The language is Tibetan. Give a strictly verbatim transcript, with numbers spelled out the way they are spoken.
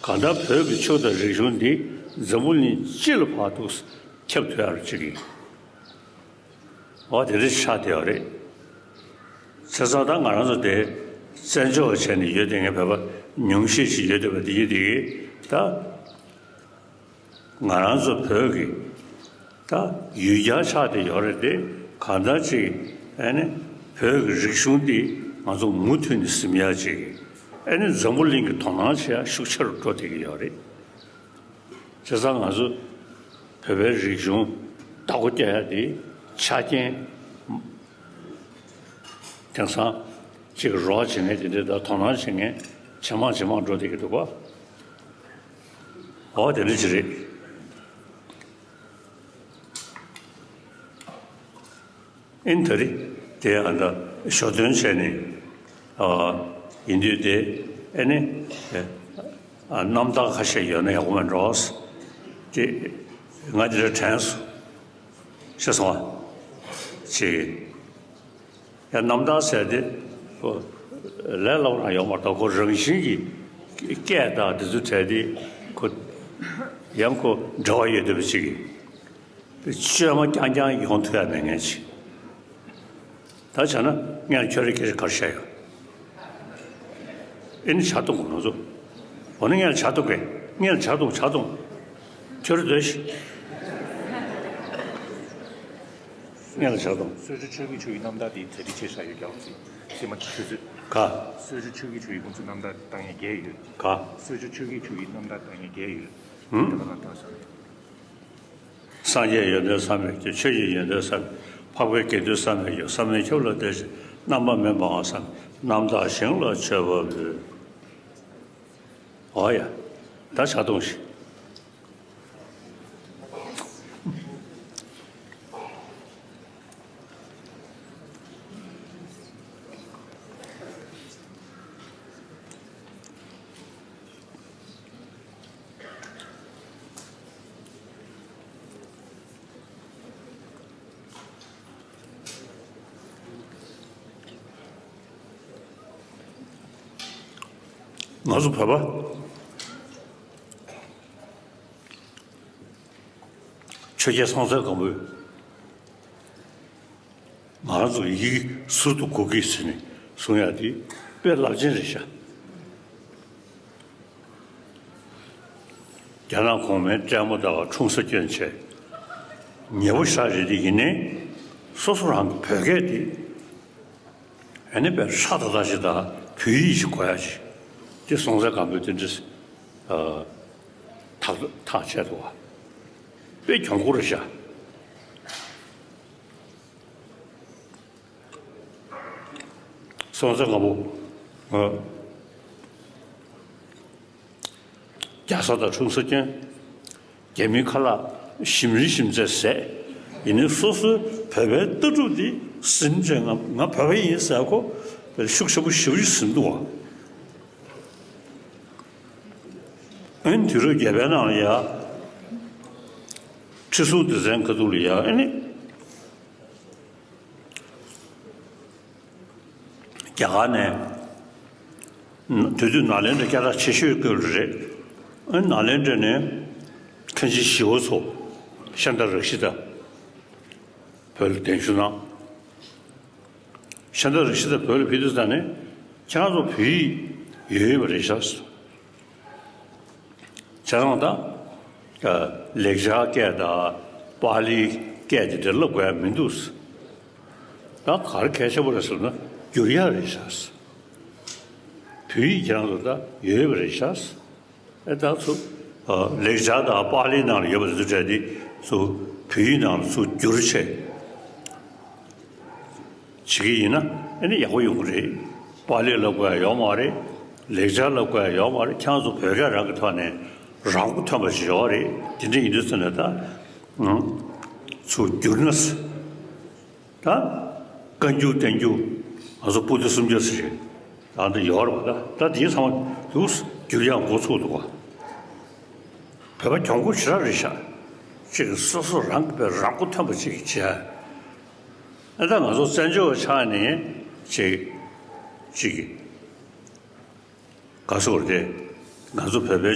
གང་ལྟར་བོད་ཀྱི་ཆོས་དང་རིག་གཞུང་འདི་འཛམ་བུ་གླིང་སྤྱི་ལ་ཕར་ཐུག་ཁྱབ་ཐུབ་ཡག་ཅིག་གི་འོ་དེ་འདྲ་ཆགས་བསྡད་ཡོད་རེད། བྱས་ཙང་ད་ང་རང་ཚོ་དེ་བཙན་བྱོལ་བ་བྱས་ནས་ཡོད་དེ་ངས་བོད་པ་ཉུང་ཤས་ཤིག་ཡོད་བསྡད་པ་དེ་ཡིན་དེ་གི་ད། ང་རང་ཚོ་བོད་ཀྱི་ད་ཡུལ་གྱར་ཆགས་བསྡད་ཡོད་རེད་དེ། གང་ལྟར་ཅིག་ཨ་ནི་བོད་ཀྱི་རིག་གཞུང་འདི་ང་ཚོ་མུ་མཐུད་ནས་ཟིན་ཡག་ཅིག་ཨ་ནི་འཛམ་བུ་གླིང་གི་དོ་སྣང་བྱེད་ཡག་ཤུགས་ཆེ་རུ་འགྲོ་བསྡད་ཀྱི་ཡོད་རེད། བྱས་ཙང་ང་ཚོ་བོད་པའི་རིག་གཞུང་བདག་པོ་རྒྱག་ཡག་དེ་ཆ་རྐྱེན། དེང་སང་ཅིག་རོགས་བྱེད་མཁན་དེ་འདྲ་དང་དོ་སྣང་བྱེད་མཁན་ཇེ་མང་ཇེ་མང་འགྲོ་བསྡད་ཀྱི་འདུག་ག་འོ་དེ་འདྲ་ཅིག་རེད། ཨིན་ད་རེས་དེ་ཨ་ད་ཞོ་སྟོན་བྱས་ནས་ཨ་ཡིན་དུས་དེ་ཨེ་ནི་ཨ་རྣམ་ཐར་ཁ་ཤས་ཡོད་ན་ཡག་པོ་མེད་འགྲོ། དེ་ང་དེ་འདྲ་དྲན་སོང་། ཤེས་སོང་ཨ། ཅིག་ཡང་རྣམ་ཐར་ཟེར་དེ་ཁོ་ལས་སླ་པོ་རང་ཡོད་མ་གཏོགས་ཁོ་རང་བཞིན་གྱིས་སྐད་དང་དེ་ཚོ་བྲལ་ཏེ་ཁོ་ཡང་ཁོ་འབྲེལ་བ་ཡོད་བསྡད་པ་ཅིག་གི་བཅོས་མ་རྐྱང་རྐྱང་ཡོང་ཐུབ་ཡ་མེད་མཁན་ཅིག་ད་བྱས་ན་ངས་ཁྱོད་རའི་སྐད་ཆ་ག་རེ་བཤད་ཡོད། ཨེ་ནི་བྱ་གཏོང་དགོས་ང་ཚོ། འོ་ན་ངས་ལ་བྱ་གཏོང་གས། ངས་ལ་བྱ་གཏོང་བྱ་གཏོང་། ཁྱོད་ར་སྡོད་ཤིག་ངས་ལ་བྱ་གཏོང་། གསོལ་ཇ་མཆོད་ཀྱི་ཆུ་ཡི་རྣམ་ཐར་དེ་གྲ་སྒྲིག་བྱས་བཞག་ཡོད་ཀྱང་སྲིད་ཤེས་མ་ཆུ་ཚོད། ག་གསོལ་ཇ་མཆོད་ཀྱི་ཆུ་ཡི་ཁོང་ཚོ་རྣམ་ཐར་བཏང་ཡས་བརྒྱད་ཡོད། ག་གསོལ་ཇ་མཆོད་ཀྱི་ཆུ་ཡི་རྣམ་ཐར་བཏང་ཡས་བརྒྱད་ཡོད། ཧུམ། དེ་ག་ལ་བཏང་སོང་། སངས་རྒྱས་ཡོན་ཏན་བསམ་པས་སྐྱེ། ཆོས་ཀྱི་ཡོན་ཏན་བསམ། འཕགས་པའི་དགེ་འདུན་བསམ་པས་སྐྱེ། བསམ་ཡས་ཁྱབ་ལ་བརྟེན་ཞིང་། རྣམ་པར་སྨིན་པའང་བསམ། རྣམ་དག་ཞིང་ལ་མཆོད་པ་འབུལ། འོ་ཡ། ད་ཕྱག་སྟོང་ཞིག་ང་ཚོ་བོད་པ་ཆོས་རྒྱལ་སྲོང་བཙན་སྒམ་པོས། ང་རང་ཚོ་ཡི་གེ་ཟུར་དུ་གོ་གི་ཟེར་ནས་གསུང་ཡག་དེ་དཔེ་རླབས་ཆེན་རེད་ཤག་རྒྱ་ནག་གོང་མའི་སྲས་མོ་དང་འཁྲུངས་ས་སྐྱོན་བྱས། ཉེ་པོ་ཞིག་རེད་དེ་ཡིན་ནའི་སོ་སོ་རང་གི་བོད་སྐད་དེ་ཨ་ནི་དཔེ་ཧྲ་ཏག་ཏག་ཞིག་དང་བོད་ཡིག་ཞིག་གོ་ཡག་ཞིག་དེ་སྲོང་བཙན་སྒམ་པོས་དེ་འདྲ་ཐག་ཐག་བཅད་འདུག་བ། དཔེ་གྱོང་པོ་རེད་ཤག་སྲོང་བཙན་སྒམ་པོ། ཨ། རྒྱ་བཟའ་དང་འཁྲུངས་ས་སྐྱོན། རྒྱ་མིའི་ཁ་ལག་ཞིམ་རིལ་ཞིམ་ཚད་ཟས། ཡིན་ནའི་སོ་སོའི་བོད་པའི་ལྟ་གྲུབ་འདི་ཟིན་བྱས་ང་ང་བོད་པ་ཡིན་ཟེར་ཁོ་ཤུགས་ཆེན་པོ་ཞེ་པོ་ཞིག་ཟིན་འདུག་བ། ཨ་ནི་དུས་རབས་བརྒྱད་པའི་ནང་ལ་ཡ། ཁྲི་སྲོང་ལྡེ་བཙན་སྐབས་དུས་ལ་ཡ་ཨ་ནི། རྒྱ་གར་ནས། དེ་དུས་ནཱ་ལེནྡྲ་སྐད་གྲགས་ཆེ་ཤོས་སྐོར་རེད། ཨ་ནཱ་ལེནྡྲ་ནས་མཁན་ཆེན་ཞི་བ་འཚོ། ཤཱནྟ་རཀྵི་ཏ། བོད་ལ་གདན་ཞུ་གནང་། ཤཱནྟ་རཀྵི་ཏ་བོད་ལ་ཕེབས་དུས་ཙ་ནས་ཁྱེད་རང་ཚོ་བོད་ཡིག་ཡོད་ཡོད་པ་རེད་ཤག་བྱས་ཙང་ད། ལེགས་སྦྱར་སྐད་དང་པཱ་ལིའི་སྐད་དེ་འདྲ་བསླབ་དགོས་ཡ་མི་འདུག་ད་ག་རེ་གལ་ཆེན་པོ་རེད་ཟེར་ན་བསྒྱུར་ཡ་རེད་ཤག་བོད་ཡིག་ཁྱེད་རང་ཚོ་ད་ཡོད་པ་རེད་ཤག་ཨེ་ད་ཚོ། ལེགས་སྦྱར་དང་པཱ་ལིའི་ནང་ལ་ཡོད་པ་དེ་ཚོ་བྲལ་ཏེ་ཚོ་བོད་ཡིག་ནང་ལ་ཚུར་བསྒྱུར་བྱས། བྱེད་ཀྱི་ཡིན་ན་ཨ་ནི་ཡག་པོ་ཡོང་གི་རེད། པཱ་ལི་བསླབ་དགོས་ཡ་ཡོད་མ་རེད། ལེགས་སྦྱར་བསླབ་དགོས་ཡ་ཡོད་མ་རེད། ཁྱེད་རང་ཚོ་བོད་སྐད་རང་གི་ཐོག་ནས་རང་མགོ་ཐོན་པ་ཞིག་ཡོད་རེད། དེ་འདྲ་ཡིན་དུས་ཙམ་ནས་ད་ཚུར་བསྒྱུར་ན་ད་བཀའ་འགྱུར་བསྟན་འགྱུར་ང་ཚོ་པོ་ཏི་སུམ་བརྒྱ་ཟེར་ཞིག་ད་འདི་ཡོད་རེད་བ། ད་ད་དེའི་ཚང་མ་དུ་བསྒྱུར་ཡ་འགོ་ཚུགས་འདུག་བ། བོད་པ་གྱོང་པོ་ཞེ་དྲག་རེད་ཤག་ཅིག་སོ་སོ་རང་གི་བས་རང་མགོ་ཐོན་པ་ཅིག་བྱས། ཨ་ད་ང་ཚོ་བཙན་བྱོལ་བ་ཆགས་ནས་ཅིག་ཅིག་ག་སོགས་རེད། ང་ཚོ་བོད་པའི་